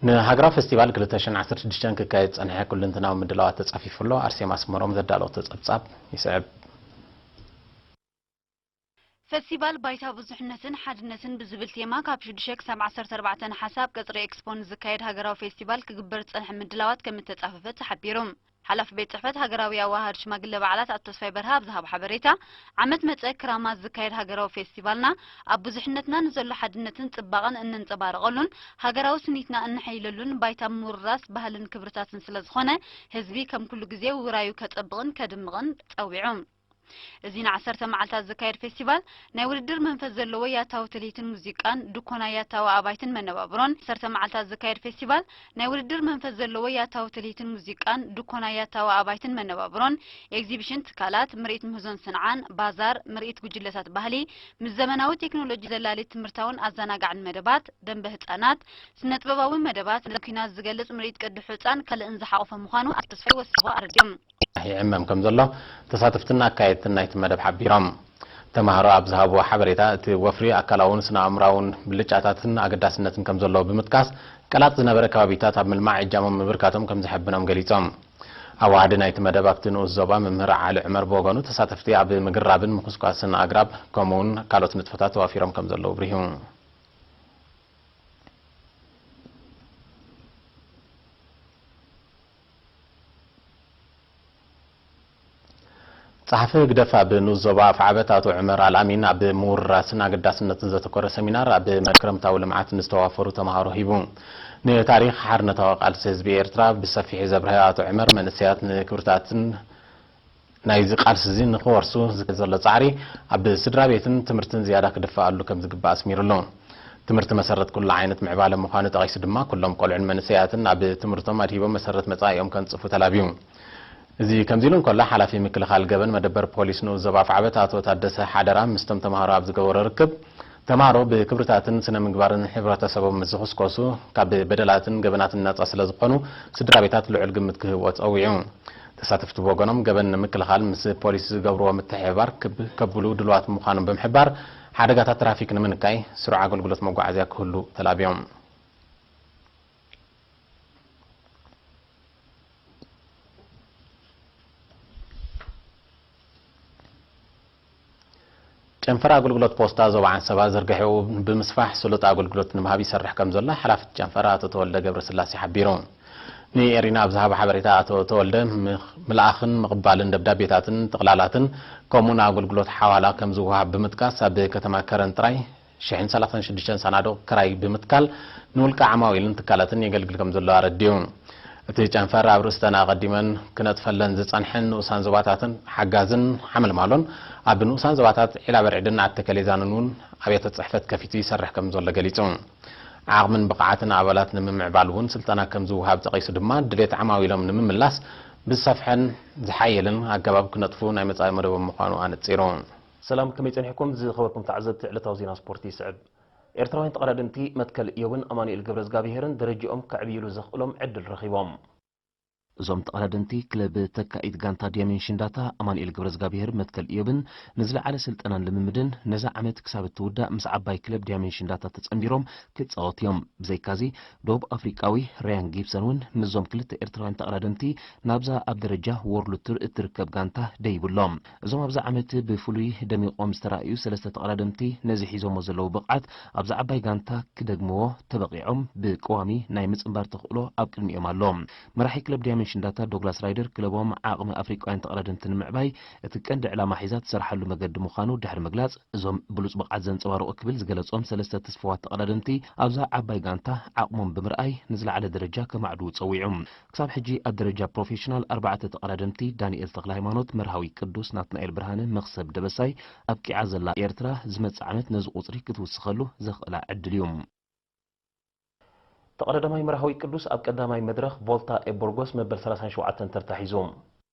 ንሃገራዊ ፌስቲቫል ክልተ ሽሕን ዓሰርተ ሽዱሽተን ክካየድ ዝጸንሐ ኩልንትናዊ ምድላዋት ተጻፊፉ ኣሎ። ኣርሴማ ኣስመሮም ዘዳለወቶ ጸብጻብ ይስዕብ። ፈስቲቫል ባይታ ብዙሕነትን ሓድነትን ብዝብል ቴማ ካብ ሽዱሽተ ክሳብ ዓሰርተ ኣርባዕተ ነሓሰ ኣብ ቀጽሪ ኤክስፖ ንዝካየድ ሃገራዊ ፌስቲቫል ክግበር ዝጸንሐ ምድላዋት ከም እተጻፈፈ ተሓቢሩ። ሓላፊ ቤት ጽሕፈት ሃገራዊ ኣዋሃድ ሽማግለ በዓላት ኣቶ ተስፋይ በርሀ ኣብ ዝሃቦ ሓበሬታ፣ ዓመት መጸ ክራማት ዝካየድ ሃገራዊ ፌስቲቫልና ኣብ ብዙሕነትና ንዘሎ ሓድነትን ጽባቐን እነንጸባርቐሉን ሃገራዊ ስኒትና እነሐይለሉን ባይታ ምውርራስ ባህልን ክብርታትን ስለዝኾነ ህዝቢ ከም ኩሉ ግዜ ውራዩ ከጸብቕን ከድምቕን ጸዊዑ። እዚ ንዓሰርተ መዓልታት ዝካየድ ፌስቲቫል ናይ ውድድር መንፈስ ዘለዎ ያታዊ ትልሂትን ሙዚቃን፣ ድኮና ያታዊ ኣባይትን መነባብሮን። ዓሰርተ መዓልታት ዝካየድ ፌስቲቫል ናይ ውድድር መንፈስ ዘለዎ ያታዊ ትልሂትን ሙዚቃን፣ ድኮና ያታዊ ኣባይትን መነባብሮን፣ ኤግዚቢሽን ትካላት፣ ምርኢት ምህዞን ስንዓን፣ ባዛር፣ ምርኢት ጉጅለታት ባህሊ፣ ምስ ዘመናዊ ቴክኖሎጂ ዘላሊ ትምህርታውን ኣዘናጋዕን መደባት፣ ደንበ ህጻናት፣ ስነጥበባዊ መደባት፣ ንኩናት ዝገልጽ ምርኢት ቅዲ ሑጻን ካልእን ዝሓቖፈ ምዃኑ ኣቶ ተስፋይ ወሲኹ ኣረዲኦም። ይዕመም ከም ዘሎ ተሳተፍትን ኣካየድትን ናይቲ መደብ ሓቢሮም። ተማሃሮ ኣብ ዝሃብዎ ሓበሬታ፣ እቲ ወፍሪ ኣካላውን ስነ ኣእምራውን ብልጫታትን ኣገዳስነትን ከም ዘለዎ ብምጥቃስ፣ ቀላጥ ዝነበረ ከባቢታት ኣብ ምልማዕ እጃሞም ምብርካቶም ከም ዘሐብኖም ገሊጾም። ኣዋሃዲ ናይቲ መደብ ኣብቲ ንኡስ ዞባ መምህር ዓሊ ዑመር ብወገኑ፣ ተሳተፍቲ ኣብ ምግራብን ምኹስኳስን ኣግራብ ከምኡውን ካልኦት ንጥፈታት ተዋፊሮም ከም ዘለዉ ኣብሪሁ። ጸሓፊ ህግደፍ ኣብ ንኡስ ዞባ ኣፍዓበት ኣቶ ዑመር ኣልኣሚን ኣብ ምውርራስን ኣገዳስነትን ዘተኮረ ሰሚናር ኣብ መክረምታዊ ልምዓት ንዝተዋፈሩ ተምሃሮ ሂቡ። ንታሪኽ ሓርነታዊ ቃልሲ ህዝቢ ኤርትራ ብሰፊሑ ዘብርሀ ኣቶ ዑመር፣ መንእሰያት ንክብርታትን ናይዚ ቃልሲ እዚ ንኽወርሱ ዝካየድ ዘሎ ጻዕሪ ኣብ ስድራ ቤትን ትምህርትን ዝያዳ ክድፈኣሉ ከም ዝግባእ ኣስሚሩሉ። ትምህርቲ መሰረት ኩሉ ዓይነት ምዕባለ ምዃኑ ጠቒሱ ድማ፣ ኩሎም ቆልዑን መንእሰያትን ኣብ ትምህርቶም ኣድሂቦም መሰረት መጻኢኦም ከንጽፉ ተላብዩ። እዚ ከምዚ ኢሉ እንከሎ፣ ሓላፊ ምክልኻል ገበን መደበር ፖሊስ ንኡስ ዞባ ኣፍዓበት ኣቶ ታደሰ ሓደራ ምስቶም ተምሃሮ ኣብ ዝገበሮ ርክብ፣ ተምሃሮ ብክብርታትን ስነ ምግባርን ሕብረተሰቦም ምስ ዝኹስኮሱ፣ ካብ በደላትን ገበናትን ናጻ ስለ ዝኾኑ፣ ስድራ ቤታት ልዑል ግምት ክህብኦ ጸዊዑ። ተሳተፍቲ ብወገኖም፣ ገበን ንምክልኻል ምስ ፖሊስ ዝገብርዎ ምትሕብባር ክብ ከብሉ ድሉዋት ምዃኖም ብምሕባር፣ ሓደጋታት ትራፊክ ንምንካይ ስሩዕ ኣገልግሎት መጓዓዝያ ክህሉ ተላብዮም። ጨንፈር ኣገልግሎት ፖስታ ዞባ ዓንሰባ ዝርግሐኡ ብምስፋሕ ስሉጥ ኣገልግሎት ንምሃብ ይሰርሕ ከም ዘሎ ሓላፊ እቲ ጨንፈር ኣቶ ተወልደ ገብረስላሴ ሓቢሩ። ንኤሪና ኣብ ዝሃቦ ሓበሬታ ኣቶ ተወልደ፣ ምኽ- ምልኣኽን ምቕባልን ደብዳቤታትን ጥቕላላትን ከምኡውን ኣገልግሎት ሓዋላ ከም ዝወሃብ ብምጥቃስ፣ ኣብ ከተማ ከረን ጥራይ ሽሕን ሰላሳን ሽዱሽተን ሳናዱቕ ክራይ ብምትካል ንውልቀ ዓማዊልን ትካላትን የገልግል ከም ዘሎ ኣረዲኡ። እቲ ጨንፈር ኣብ ርእስተን ኣቐዲመን ክነጥፈለን ዝጸንሐን ንኡሳን ዞባታትን ሓጋዝን ሓመልማሎን ኣብ ንኡሳን ዞባታት ዒላ በርዕድን ዓዲ ተከሌዛንን እውን ኣብያተ ጽሕፈት ከፊቱ ይሰርሕ ከም ዘሎ ገሊጹ። ዓቕምን ብቕዓትን ኣባላት ንምምዕባል እውን ስልጠና ከም ዝወሃብ ጠቒሱ ድማ፣ ድሌት ዓማዊሎም ንምምላስ ብዝሰፍሐን ዝሓየለን ኣገባብ ክነጥፉ ናይ መጻኢ መደቦም ምዃኑ ኣነጺሩ። ሰላም፣ ከመይ ጸኒሕኩም ዝኸበርኩም ተዓዘብቲ? ዕለታዊ ዜና ስፖርት ይስዕብ። ኤርትራውያን ተቐዳደምቲ መትከል ኢዮብን ኣማኑኤል ገብረዝጋብሄርን ደረጃኦም ከዕብይሉ ዘኽእሎም ዕድል ረኺቦም። እዞም ተቐዳደምቲ ክለብ ተካኢት ጋንታ ዲያሜንሽንዳታ ኣማኑኤል ገብረዝጋብሄር መትከል ኢዮብን ንዝለዓለ ስልጠናን ልምምድን ነዛ ዓመት ክሳብ እትውዳእ ምስ ዓባይ ክለብ ዲያሜንሽንዳታ ተጸንቢሮም ክጻወቱ እዮም። ብዘይካዚ ደቡብ ኣፍሪቃዊ ራያን ጊብሰን እውን ምስዞም ክልተ ኤርትራውያን ተቐዳደምቲ ናብዛ ኣብ ደረጃ ዎርልድ ቱር እትርከብ ጋንታ ደይቡ ኣሎ። እዞም ኣብዚ ዓመት ብፍሉይ ደሚቖም ዝተራእዩ ሰለስተ ተቐዳደምቲ ነዚ ሒዞሞ ዘለዉ ብቕዓት ኣብዛ ዓባይ ጋንታ ክደግምዎ ተበቒዖም ብቀዋሚ ናይ ምጽንባር ተኽእሎ ኣብ ቅድሚኦም ኣሎ። መራሒ ክለብ ዲያሜንሽንዳታ ዶግላስ ራይደር ክለቦም ዓቕሚ ኣፍሪቃውያን ተቐዳደምቲ ንምዕባይ እቲ ቀንዲ ዕላማ ሒዛ ትሰርሓሉ መገዲ ምዃኑ ድሕሪ ምግላጽ፣ እዞም ብሉጽ ብቕዓት ዘንጸባርቑ ክብል ዝገለጾም ሰለስተ ተስፋዋት ተቐዳደምቲ ኣብዛ ዓባይ ጋንታ ዓቕሞም ብምርኣይ ንዝለዓለ ደረጃ ከማዕድዉ ጸዊዑ። ክሳብ ሕጂ ኣብ ደረጃ ፕሮፌሽናል ኣርባዕተ ተቐዳደምቲ ዳንኤል ተክለሃይማኖት፣ መርሃዊ ቅዱስ፣ ናትናኤል ብርሃነ፣ መኽሰብ ደበሳይ ኣብቂዓ ዘላ ኤርትራ ዝመጽእ ዓመት ነዚ ቁጽሪ ክትውስኸሉ ዘኽእላ ዕድል እዩ። ተቐዳዳማይ መርሃዊ ቅዱስ ኣብ ቀዳማይ መድረኽ ቮልታ ኤ ቦርጎስ መበል ሰላሳን ሸውዓተን ተርታ ሒዙ።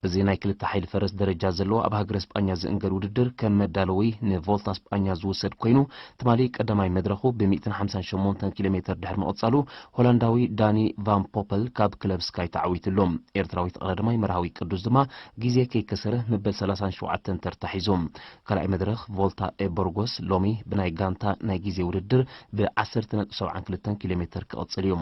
እዚ ናይ ክልተ ሓይሊ ፈረስ ደረጃ ዘለዎ ኣብ ሃገረ ስጳኛ ዝእንገድ ውድድር ከም መዳለዊ ንቮልታ ስጳኛ ዝውሰድ ኮይኑ፣ ትማሊ ቀዳማይ መድረኹ ብ ሚእትን ሓምሳን ሸሞንተን ኪሎ ሜተር ድሕሪ ምቕጻሉ፣ ሆላንዳዊ ዳኒ ቫን ፖፐል ካብ ክለብ ስካይ ተዓዊትሉ። ኤርትራዊ ተቐዳዳማይ መርሃዊ ቅዱስ ድማ ግዜ ከይከሰረ መበል ሰላሳን ሸውዓተን ተርታ ሒዙ። ካልኣይ መድረኽ ቮልታ ኤ ቦርጎስ ሎሚ ብናይ ጋንታ ናይ ግዜ ውድድር ብ ዓሰርተ ነጥቢ ሰብዓን ክልተን ኪሎ ሜተር ክቕጽል እዩ።